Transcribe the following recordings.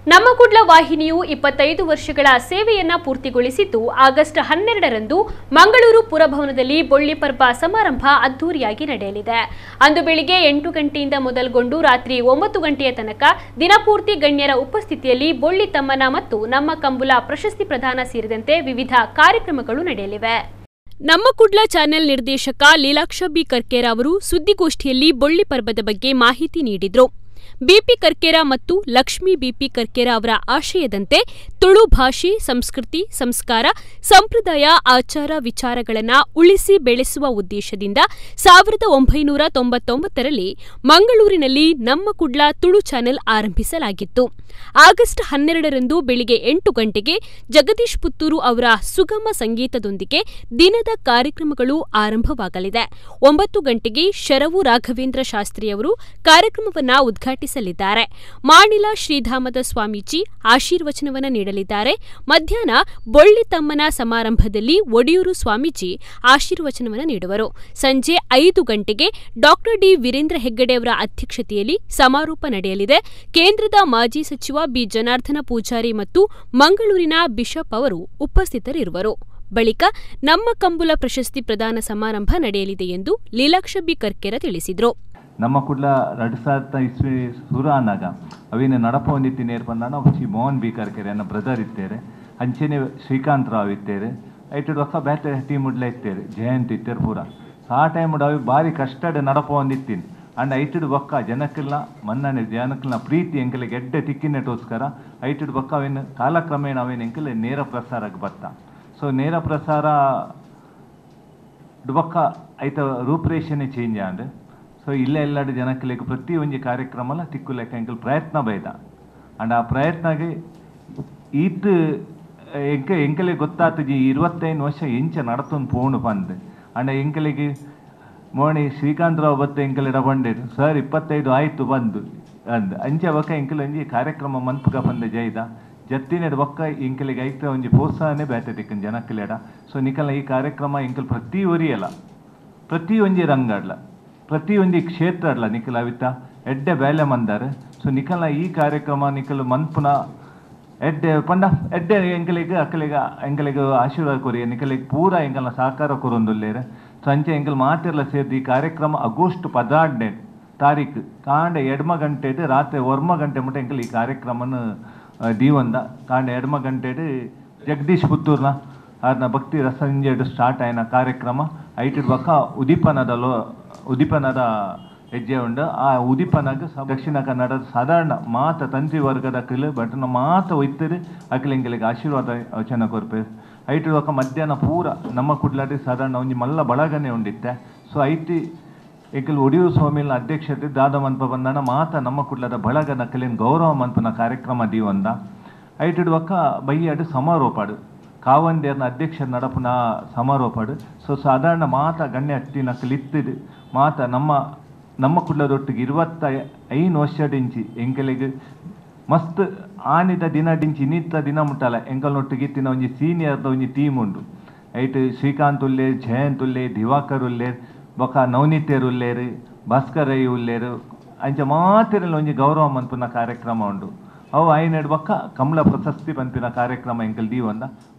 ನಮ್ಮ ಕುಡ್ಲ ವಾಹಿನಿಯು 25 ವರ್ಷಗಳ ಸೇವೆಯನ್ನ ಪೂರ್ತಿಗೊಳಿಸಿದ್ದು, ಆಗಸ್ಟ್ 12ರಂದು ಮಂಗಳೂರು ಪುರಭವನದಲ್ಲಿ ಬೊಳ್ಳಿ ಪರ್ಬ ಸಮಾರಂಭ ಅದ್ದೂರಿಯಾಗಿ ನಡೆಯಲಿದೆ. ಅಂದು ಬೆಳಿಗ್ಗೆ 8 ಗಂಟೆಯಿಂದ ಮೊದಲುಗೊಂಡು ರಾತ್ರಿ 9 ಗಂಟೆಯ ತನಕ ದಿನಪೂರ್ತಿ ಗಣ್ಯರ ಉಪಸ್ಥಿತಿಯಲ್ಲಿ ಬೊಳ್ಳಿ ತಮ್ಮನ ಮತ್ತು ನಮ್ಮ ಕಂಬುಲ ಪ್ರಶಸ್ತಿ ಪ್ರದಾನ ಸೇರಿದಂತೆ ವಿವಿಧ ಕಾರ್ಯಕ್ರಮಗಳು ನಡೆಯಲಿವೆ. ನಮ್ಮ ಕುಡ್ಲ ಚಾನೆಲ್ ನಿರ್ದೇಶಕ ಲೀಲಾಕ್ಷ ಬಿ ಕರ್ಕೇರ ಅವರು ಸುದ್ದಿಗೋಷ್ಠಿಯಲ್ಲಿ ಬೊಳ್ಳಿ ಪರ್ಬದ ಬಗ್ಗೆ ಮಾಹಿತಿ ನೀಡಿದರು. ಬಿಪಿ ಕರ್ಕೇರ ಮತ್ತು ಲಕ್ಷ್ಮೀ ಬಿಪಿ ಕರ್ಕೇರ ಅವರ ಆಶಯದಂತೆ ತುಳು ಭಾಷೆ, ಸಂಸ್ಕೃತಿ, ಸಂಸ್ಕಾರ, ಸಂಪ್ರದಾಯ, ಆಚಾರ ವಿಚಾರಗಳನ್ನು ಉಳಿಸಿ ಬೆಳೆಸುವ ಉದ್ದೇಶದಿಂದ 1999ರಲ್ಲಿ ಮಂಗಳೂರಿನಲ್ಲಿ ನಮ್ಮ ಕುಡ್ಲ ತುಳು ಚಾನೆಲ್ ಆರಂಭಿಸಲಾಗಿತ್ತು. ಆಗಸ್ಟ್ 12ರಂದು ಬೆಳಿಗ್ಗೆ 8 ಗಂಟೆಗೆ ಜಗದೀಶ್ ಪುತ್ತೂರು ಅವರ ಸುಗಮ ಸಂಗೀತದೊಂದಿಗೆ ದಿನದ ಕಾರ್ಯಕ್ರಮಗಳು ಆರಂಭವಾಗಲಿದೆ. 9 ಗಂಟೆಗೆ ಶರವು ರಾಘವೇಂದ್ರ ಶಾಸ್ತ್ರಿಯವರು ಕಾರ್ಯಕ್ರಮವನ್ನು ಉದ್ಘಾಟಿಸಲಿದ್ದಾರೆ. ಮಾಣಿಲ ಶ್ರೀಧಾಮದ ಸ್ವಾಮೀಜಿ ಆಶೀರ್ವಚನವನ್ನು ನೀಡಲಿದ್ದಾರೆ. ಮಧ್ಯಾಹ್ನ ಬೊಳ್ಳಿ ತಮ್ಮನ ಸಮಾರಂಭದಲ್ಲಿ ಒಡಿಯೂರು ಸ್ವಾಮೀಜಿ ಆಶೀರ್ವಚನವನ್ನು ನೀಡುವರು. ಸಂಜೆ 5 ಗಂಟೆಗೆ ಡಾಕ್ಟರ್ ಡಿ ವೀರೇಂದ್ರ ಹೆಗ್ಗಡೆ ಅವರ ಅಧ್ಯಕ್ಷತೆಯಲ್ಲಿ ಸಮಾರೋಪ ನಡೆಯಲಿದೆ. ಕೇಂದ್ರದ ಮಾಜಿ ಸಚಿವ ಬಿ ಜನಾರ್ದನ ಪೂಜಾರಿ ಮತ್ತು ಮಂಗಳೂರಿನ ಬಿಷಪ್ ಅವರು ಉಪಸ್ಥಿತರಿರುವರು. ಬಳಿಕ ನಮ್ಮ ಕಂಬುಲ ಪ್ರಶಸ್ತಿ ಪ್ರದಾನ ಸಮಾರಂಭ ನಡೆಯಲಿದೆ ಎಂದು ಲೀಲಾಕ್ಷ ಬಿ ಕರ್ಕೇರ ತಿಳಿಸಿದರು. ನಮ್ಮ ಕುಡ್ಲ 2000 ಇಸ್ವಿ ಸುರ ಆನಾಗ ಅವಿನ ನಡಪ ಹೊಂದಿತ್ತಿ ನೇರ್ ಬಂದಾನ ಶ್ರೀ ಮೋಹನ್ ಬಿ ಕರ್ಕೆರೆ ಅನ್ನ ಬ್ರದರ್ ಇತ್ತೇರೆ, ಅಂಚೆನೆ ಶ್ರೀಕಾಂತ್ ರಾವ್ ಇತ್ತೇರೆ, ಐಟು ರೊಕ್ಕ ಬ್ಯಾಟೆ ಟೀಮ್ ಉಡ್ಲ ಇತ್ತೇರೆ, ಜಯಂತ್ ಇತ್ತೇರು ಪೂರ. ಆ ಟೈಮ್ ಅವಿ ಭಾರಿ ಕಷ್ಟಡ್ ನಡಪ ಹೊಂದಿತ್ತೀನಿ. ಅಂಡ್ ಐಟುಡು ಬೊಕ್ಕ ಜನಕ್ಕೆಲ್ಲ ಮನ್ನಣೆ, ಜನಕ್ಕೆಲ್ಲ ಪ್ರೀತಿ ಎಂಕಲಿಗೆ ಎಡ್ಡೆ ತಿಕ್ಕಿನೆಟೋಸ್ಕರ ಐಟುಡು ಬೊಕ್ಕ ಅವೇನು ಕಾಲಕ್ರಮೇಣ ಅವೇನು ಎಂಕಲೆ ನೇರ ಪ್ರಸಾರಕ್ಕೆ ಬತ್ತ. ಸೊ ನೇರ ಪ್ರಸಾರ ಬೊಕ್ಕ ಐತ ರೂಪರೇಷನೆ ಚೇಂಜ್ ಆಂಡ್. ಸೊ ಇಲ್ಲ ಎಲ್ಲಾಡು ಜನಕ್ಕಲಿಗೆ ಪ್ರತಿ ಒಂಜಿ ಕಾರ್ಯಕ್ರಮಲ ತಿಕ್ಕುಲೆಕ್ಕ ಎಂಕಲ್ ಪ್ರಯತ್ನ ಬೈದ. ಅಂಡ್ ಆ ಪ್ರಯತ್ನಗೆ ಈತ್ ಎಂಕ ಎಂಕಲಿಗೆ ಗೊತ್ತಾತಜಿ 25 ವರ್ಷ ಎಂಚ ನಡತೊಂದು ಪೋಣು ಪಂದ್. ಅಂಡ್ ಎಂಕಲಿಗೆ ಮೋಣಿ ಶ್ರೀಕಾಂತ್ ರಾವ್ ಬತ್ತೆ ಎಂಕಲಿಡ ಬಂಡೇರು ಸರ್ 25 ಆಯಿತು ಬಂದು ಅಂದ್ ಅಂಚೆ ಬೊಕ್ಕ ಎಂಕಲ್ ಒಂಜಿ ಕಾರ್ಯಕ್ರಮ ಮನ್ಪುಗ ಬಂದ ಜೈದ ಜತ್ತಿನೆಡ್ ಬೊಕ್ಕ ಎಂಕಲಿಗೆ ಐತ ಒಂಜಿ ಪ್ರೋತ್ಸಾಹನೆ ಬೇತೆ ತಿಕ್ಕನ್ ಜನಕ್ಕಲೆಡ. ಸೊ ನಿಕಲ ಈ ಕಾರ್ಯಕ್ರಮ ಎಂಕಲ್ ಪ್ರತಿ ಒರಿಯಲ, ಪ್ರತಿ ಒಂಜಿ ರಂಗಾಡ್ಲ, ಪ್ರತಿ ಒಂಜಿ ಕ್ಷೇತ್ರ ಅಡ್ಲ ನಿಖಲ್ ಅವಿತ ಎಡ್ಡೆ ಬೇಲೆ ಮಂದಾರೆ. ಸೊ ನಿಖಲ್ನ ಈ ಕಾರ್ಯಕ್ರಮ ನಿಖಲ್ ಮನ್ಪುನ ಎಡ್ಡೆ ಪಂಡ ಎಡ್ಡೆ ಎಂಕಲಿಗೆ ಅಕ್ಕಲಿಗೆ ಎಂಕಲಿಗೆ ಆಶೀರ್ವಾದ ಕೊರಿ ನಿಖಲಿಗೆ ಪೂರ ಎಂಕಲ್ನ ಸಹಕಾರ ಕೊರೊಂದುಲ್ಲೇರೆ. ಸೊ ಅಂಚೆ ಎಂಕಲ್ ಮಾತಿರ್ಲ ಸೇರಿದ ಈ ಕಾರ್ಯಕ್ರಮ ಆಗಸ್ಟ್ 14ನೇ ತಾರೀಕು ಕಾಂಡೆ 2 ಗಂಟೆಡು ರಾತ್ರಿ 1 ಗಂಟೆ ಮುಟ್ಟ ಎಂಕಲ್ ಈ ಕಾರ್ಯಕ್ರಮನ ದೀವಂದ. ಕಾಂಡೆ 2 ಗಂಟೆಡು ಜಗದೀಶ್ ಪುತ್ತೂರ್ನ ಆರ್ನ ಭಕ್ತಿ ರಸಂಜೆಡು ಸ್ಟಾರ್ಟ್ ಆಯ್ನ ಕಾರ್ಯಕ್ರಮ. ಐಟಿಡ್ ಬಕ್ಕ ಉದೀಪನದ ಹೆಜ್ಜೆ ಉಂಡು. ಆ ಉದೀಪನಾಗ ದಕ್ಷಿಣ ಕನ್ನಡದ ಸಾಧಾರಣ ಮಾತ ತಂತ್ರಿ ವರ್ಗದ ಅಖಿಲ ಬಟ್ ಮಾತ ಒಯ್ತರು ಅಖಿಲ ಎಂಕಲಿಗೆ ಆಶೀರ್ವಾದ ವಚನ ಕೊರ್ಪೆ. ಐಟು ಬೊಕ್ಕ ಮಧ್ಯಾಹ್ನ ಪೂರ ನಮ್ಮ ಕುಡ್ಲಾಟಿ ಸಾಧಾರಣ ಒಂಜಿ ಮಲ್ಲ ಬಳಗನೆ ಉಂಡಿತ್ತೆ. ಸೊ ಐತಿ ಎಂಕಲ್ ಒಡಿಯೂರು ಸ್ವಾಮಿನ ಅಧ್ಯಕ್ಷತೆ ದಾದ ಮನ್ಪ ಬಂದಾನ ಮಾತ ನಮ್ಮ ಕುಡ್ಲದ ಬಳಗನ ಅಖಿಲಿನ ಗೌರವ ಮನ್ಪನ ಕಾರ್ಯಕ್ರಮ ದೀವಂದ. ಐಟು ಬೊಕ್ಕ ಬಯ್ಯಾಡು ಸಮಾರೋಪಾಡು ಕಾವಂದೇರ್ನ ಅಧ್ಯಕ್ಷ ನಡಪುನ ಸಮಾರೋಪಾಡು. ಸೊ ಸಾಧಾರಣ ಮಾತ ಗಣ್ಯ ಅಟ್ಟಿನ ಇತ್ತಿದ್ದು ಮಾತ ನಮ್ಮ ನಮ್ಮ ಕುಡ್ಲದೊಟ್ಟಿಗೆ 25 ವರ್ಷದಿಂಚಿ ಎಂಕಲಿಗೆ ಮಸ್ತ್ ಆನಿದ ದಿನ ಡಿಂಚಿ ಇನ್ನಿತ್ತ ದಿನ ಮುಟ್ಟಲ್ಲ ಎಂಕಲ್ನೊಟ್ಟಿಗೆ ಇತ್ತಿನ ಒಂಜಿ ಸೀನಿಯರ್ದ ಒಂಜಿ ಟೀಮ್ ಉಂಡು. ಐಟ್ ಶ್ರೀಕಾಂತ್ ಉಲ್ಲೇರ್, ಜಯಂತ್ ಉಲ್ಲೇರ್, ದಿವಾಕರ್ ಉಲ್ಲೇರ್, ಬೊಕ್ಕ ನವನೀತೇರ್ ಉಲ್ಲೇರು, ಭಾಸ್ಕರ್ ರೈ ಉಲ್ಲೇರು, ಅಂಚ ಮಾತಿರಲ್ಲಿ ಒಂಜಿ ಗೌರವ ಮನ್ಪುನ ಕಾರ್ಯಕ್ರಮ ಉಂಡು. ಅವು ಐನೆಡ್ ಬೊಕ್ಕ ಕಮಲ ಪ್ರಶಸ್ತಿ ಪನ್ಪಿನ ಕಾರ್ಯಕ್ರಮ ಎಂಕಲ್ ದೀವಂದ.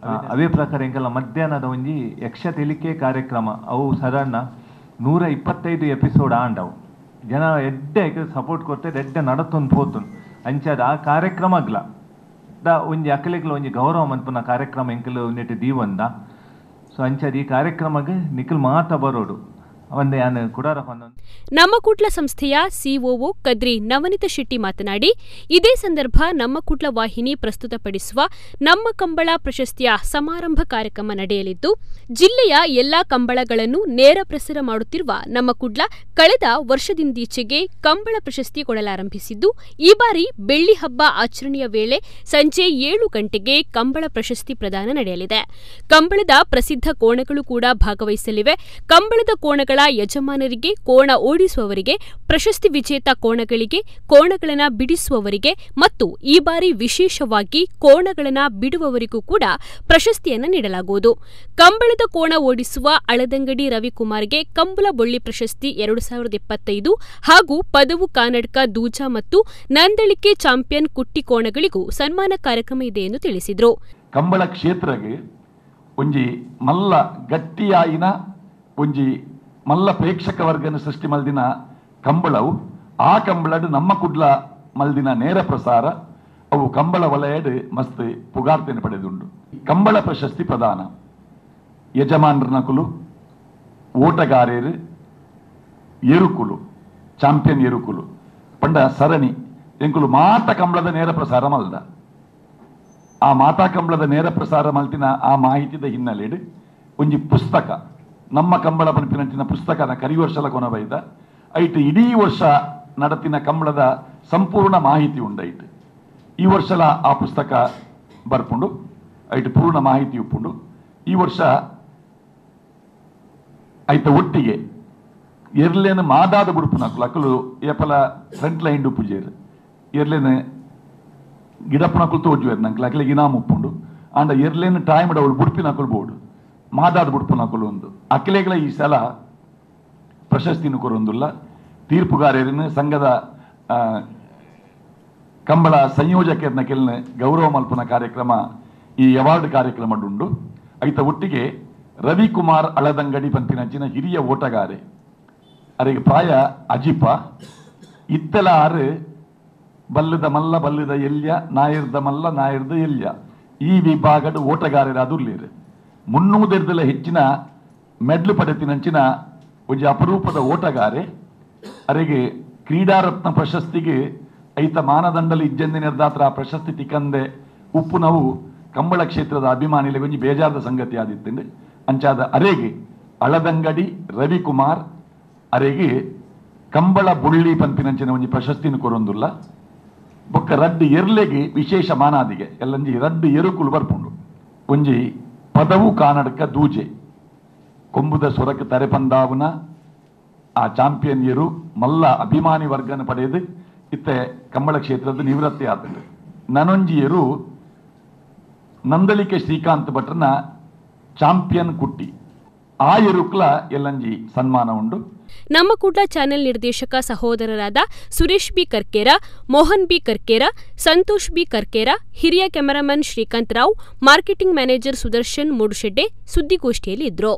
ಅವೇ ಪ್ರಕಾರ ಎಂಕಲ್ನ ಮಧ್ಯಾಹ್ನದ ಒಂಜಿ ಯಕ್ಷ ತೆಲಿಕೆ ಕಾರ್ಯಕ್ರಮ ಅವು ಸಾಧಾರಣ 125 ಎಪಿಸೋಡ್ ಆಂಡವು. ಜನ ಎಡ್ಡೆ ಸಪೋರ್ಟ್ ಕೊಡ್ತಾರೆ, ಎಡ್ಡೆ ನಡತೊಂದು ಪೋತುಂಡು. ಅಂಚಾದ ಆ ಕಾರ್ಯಕ್ರಮಗ್ಲ the ಒಂಜಿ ಅಕಲಿಗ್ಲ ಒಂಜಿ ಗೌರವ ಮನ್ಪುನ ಕಾರ್ಯಕ್ರಮ ಎಂಕಲ್ ಒಂದಿಟ್ಟು ದೀವಂದ. ಸೊ ಅಂಚಾದ ಈ ಕಾರ್ಯಕ್ರಮಕ್ಕೆ ನಿಖಲ್ ಮಾತ ಬರೋಡು. ನಮ್ಮ ಕುಡ್ಲ ಸಂಸ್ಥೆಯ ಸಿಒಒ ಕದ್ರಿ ನವನಿತ ಶೆಟ್ಟಿ ಮಾತನಾಡಿ, ಇದೇ ಸಂದರ್ಭ ನಮ್ಮ ಕುಡ್ಲ ವಾಹಿನಿ ಪ್ರಸ್ತುತಪಡಿಸುವ ನಮ್ಮ ಕಂಬಳ ಪ್ರಶಸ್ತಿಯ ಸಮಾರಂಭ ಕಾರ್ಯಕ್ರಮ ನಡೆಯಲಿದ್ದು, ಜಿಲ್ಲೆಯ ಎಲ್ಲಾ ಕಂಬಳಗಳನ್ನು ನೇರ ಪ್ರಸಾರ ಮಾಡುತ್ತಿರುವ ನಮ್ಮ ಕುಡ್ಲ ಕಳೆದ ವರ್ಷದಿಂದೀಚೆಗೆ ಕಂಬಳ ಪ್ರಶಸ್ತಿ ಕೊಡಲಾರಂಭಿಸಿದ್ದು, ಈ ಬಾರಿ ಬೆಳ್ಳಿ ಹಬ್ಬ ಆಚರಣೆಯ ವೇಳೆ ಸಂಜೆ 7 ಗಂಟೆಗೆ ಕಂಬಳ ಪ್ರಶಸ್ತಿ ಪ್ರದಾನ ನಡೆಯಲಿದೆ. ಕಂಬಳದ ಪ್ರಸಿದ್ಧ ಕೋಣಗಳು ಕೂಡ ಭಾಗವಹಿಸಲಿವೆ. ಕಂಬಳದ ಕೋಣಗಳ ಯಜಮಾನರಿಗೆ, ಕೋಣ ಓಡಿಸುವವರಿಗೆ, ಪ್ರಶಸ್ತಿ ವಿಜೇತ ಕೋಣಗಳಿಗೆ, ಕೋಣಗಳನ್ನು ಬಿಡಿಸುವವರಿಗೆ ಮತ್ತು ಈ ಬಾರಿ ವಿಶೇಷವಾಗಿ ಕೋಣಗಳನ್ನು ಬಿಡುವವರಿಗೂ ಕೂಡ ಪ್ರಶಸ್ತಿಯನ್ನು ನೀಡಲಾಗುವುದು. ಕಂಬಳದ ಕೋಣ ಓಡಿಸುವ ಅಳದಂಗಡಿ ರವಿಕುಮಾರ್ಗೆ ಕಂಬಳ ಬೊಳ್ಳಿ ಪ್ರಶಸ್ತಿ 2025 ಹಾಗೂ ಪದವು ಕಾನಡ್ಕ ದೂಜಾ ಮತ್ತು ನಂದಳಿಕೆ ಚಾಂಪಿಯನ್ ಕುಟ್ಟಿ ಕೋಣಗಳಿಗೂ ಸನ್ಮಾನ ಕಾರ್ಯಕ್ರಮ ಇದೆ ಎಂದು ತಿಳಿಸಿದರು. ಕಂಬಳ ಕ್ಷೇತ್ರಗೆ ಒಂಜಿ ಮಲ್ಲ ಗಟ್ಟಿಯಾಯಿನ ಒಂಜಿ ಮಲ್ಲ ಪ್ರೇಕ್ಷಕ ವರ್ಗನ ಸೃಷ್ಟಿ ಮಲ್ದಿನ ಕಂಬಳವು ಆ ಕಂಬಳಡು ನಮ್ಮ ಕುಡ್ಲ ಮಲ್ದಿನ ನೇರ ಪ್ರಸಾರ ಅವು ಕಂಬಳ ವಲಯಡು ಮಸ್ತ್ ಪುಗಾರ್ತೆಯನ್ನು ಪಡೆದುಂಡು. ಕಂಬಳ ಪ್ರಶಸ್ತಿ ಪ್ರದಾನ ಯಜಮಾನರನಕುಲು, ಓಟಗಾರರು, ಎರುಕುಲು, ಚಾಂಪಿಯನ್ ಎರುಕುಲು ಪಂಡ ಸರಣಿ ಎಂಕುಲು ಮಾತ ಕಂಬಳದ ನೇರ ಪ್ರಸಾರ ಮಲ್ದ. ಆ ಮಾತಾ ಕಂಬಳದ ನೇರ ಪ್ರಸಾರ ಮಲ್ತಿನ ಆ ಮಾಹಿತಿದ ಹಿನ್ನೆಲೆಡು ಒಂಜಿ ಪುಸ್ತಕ ನಮ್ಮ ಕಂಬಳ ಪನ್ಪಿನಂಚಿನ ಪುಸ್ತಕನ ಕರಿವರ್ಷಲ ಕೊನಬೈದ ಐಟ್ ಇಡೀ ವರ್ಷ ನಡತಿನ ಕಂಬಳದ ಸಂಪೂರ್ಣ ಮಾಹಿತಿ ಉಂಡೈಟ್. ಈ ವರ್ಷಲ ಆ ಪುಸ್ತಕ ಬರ್ಪುಂಡು, ಐಟ್ ಪೂರ್ಣ ಮಾಹಿತಿ ಉಪ್ಪುಂಡು. ಈ ವರ್ಷ ಐತ ಒಟ್ಟಿಗೆ ಎರ್ಲೇನು ಮಾದಾದ ಬುಡುಪುನಕುಲು ಅಕುಲು ಏಪಲ ಫ್ರಂಟ್ ಲೈನ್ ಉಪ್ಪುಜೇರು, ಎರ್ಲೇನು ಗಿಡಪ್ಪನಕುಲು ತೋಜುವೇರು ನಂಕಲು ಅಕಲಿಗೆ ಇನಾಮ್ ಉಪ್ಪುಂಡು. ಆಂಡ ಎರ್ಲೇನು ಟೈಮ್ ಅವಳು ಬುಡುಪಿನಕುಲು ಬೋಡು ಮಾದಾದ ಬುಡುಪುನಕುಲು ಒಂದು ಅಖಿಲೆಗಳ ಈ ಸಲ ಪ್ರಶಸ್ತಿನೂ ಕೊರೊಂದುಲ್ಲ. ತೀರ್ಪುಗಾರರನ್ನು ಸಂಘದ ಕಂಬಳ ಸಂಯೋಜಕರನ್ನ ಕೆಲನ ಗೌರವ ಮಲ್ಪನ ಕಾರ್ಯಕ್ರಮ ಈ ಅವಾರ್ಡ್ ಕಾರ್ಯಕ್ರಮ ಉಂಡು. ಐತ ಒಟ್ಟಿಗೆ ರವಿಕುಮಾರ್ ಅಳದಂಗಡಿ ಪಂಪಿನಂಚಿನ ಹಿರಿಯ ಓಟಗಾರೆ ಅರೆಗೆ ಪ್ರಾಯ ಅಜಿಪ ಇತ್ತೆಲ ಆರು ಬಲ್ಲದ ಮಲ್ಲ ಬಲ್ಲದ ಎಲ್ಯ ನಾಯರ್ದ ಮಲ್ಲ ನಾಯರ್ದ ಎಲ್ಯ ಈ ವಿಭಾಗದ ಓಟಗಾರರ ಅದುರ್ಲೇರು 300 ಹೆಚ್ಚಿನ ಮೆಡ್ಲು ಪಡೆತಿನಂಚಿನ ಒಂಜಿ ಅಪರೂಪದ ಓಟಗಾರೆ ಅರೆಗೆ ಕ್ರೀಡಾರತ್ನ ಪ್ರಶಸ್ತಿಗೆ ಐತ ಮಾನದಂಡಲಿ ಇಜ್ಜಂದಿನ ಆ ಪ್ರಶಸ್ತಿ ತಿಕ್ಕಂದೆ ಉಪ್ಪು ನಾವು ಕಂಬಳ ಕ್ಷೇತ್ರದ ಅಭಿಮಾನಿಗಳಿಗೆ ಒಂಜಿ ಬೇಜಾರದ ಸಂಗತಿ ಆದಿತ್ತಂಡು. ಅಂಚಾದ ಅರೆಗೆ ಅಳದಂಗಡಿ ರವಿಕುಮಾರ್ ಅರೆಗೆ ಕಂಬಳ ಬುಳ್ಳಿ ಪಂಪಿನಂಚಿನ ಒಂಜಿ ಪ್ರಶಸ್ತಿನ ಕೊರೊಂದುಲ್ಲ. ಬೊಕ್ಕ ರಡ್ಡು ಎರ್ಲೆಗೆ ವಿಶೇಷ ಮಾನಾದಿಗೆ ಎಲ್ಲಂಜಿ ರಡ್ಡು ಎರುಕುಲು ಬರ್ಪುಂಡು. ಒಂಜಿ ಪದವು ಕಾನಡ್ಕ ದೂಜೆ ಕೊಂಬುದ ಸೊರಕ ತರೆಪಂದಾವುನ ಆ ಚಾಂಪಿಯನ್ ಎರು ಮಲ್ಲ ಅಭಿಮಾನಿ ವರ್ಗನ ಪಡೆದು ಇತ್ತೆ ಕಂಬಳ ಕ್ಷೇತ್ರದ ನಿವೃತ್ತಿ ಆತಂಡು. ನನೊಂಜಿ ಎರು ನಂದಳಿಕೆ ಶ್ರೀಕಾಂತ್ ಭಟ್ರನ ಚಾಂಪಿಯನ್ ಕುಟ್ಟಿ ಆ ಎರುಕ್ಲ ಎಲ್ಲಂಜಿ ಸನ್ಮಾನ ಉಂಡು. ನಮ್ಮ ಕುಡ್ಲ ಚಾನೆಲ್ ನಿರ್ದೇಶಕ ಸಹೋದರರಾದ Suresh B Karkera, Mohan B Karkera, Santosh B Karkera, ಹಿರಿಯ cameraman Srikanth Rao, marketing manager Sudarshan Moodshedde ಸುದ್ದಿಗೋಷ್ಠಿಯಲ್ಲಿ ಇದ್ದರು.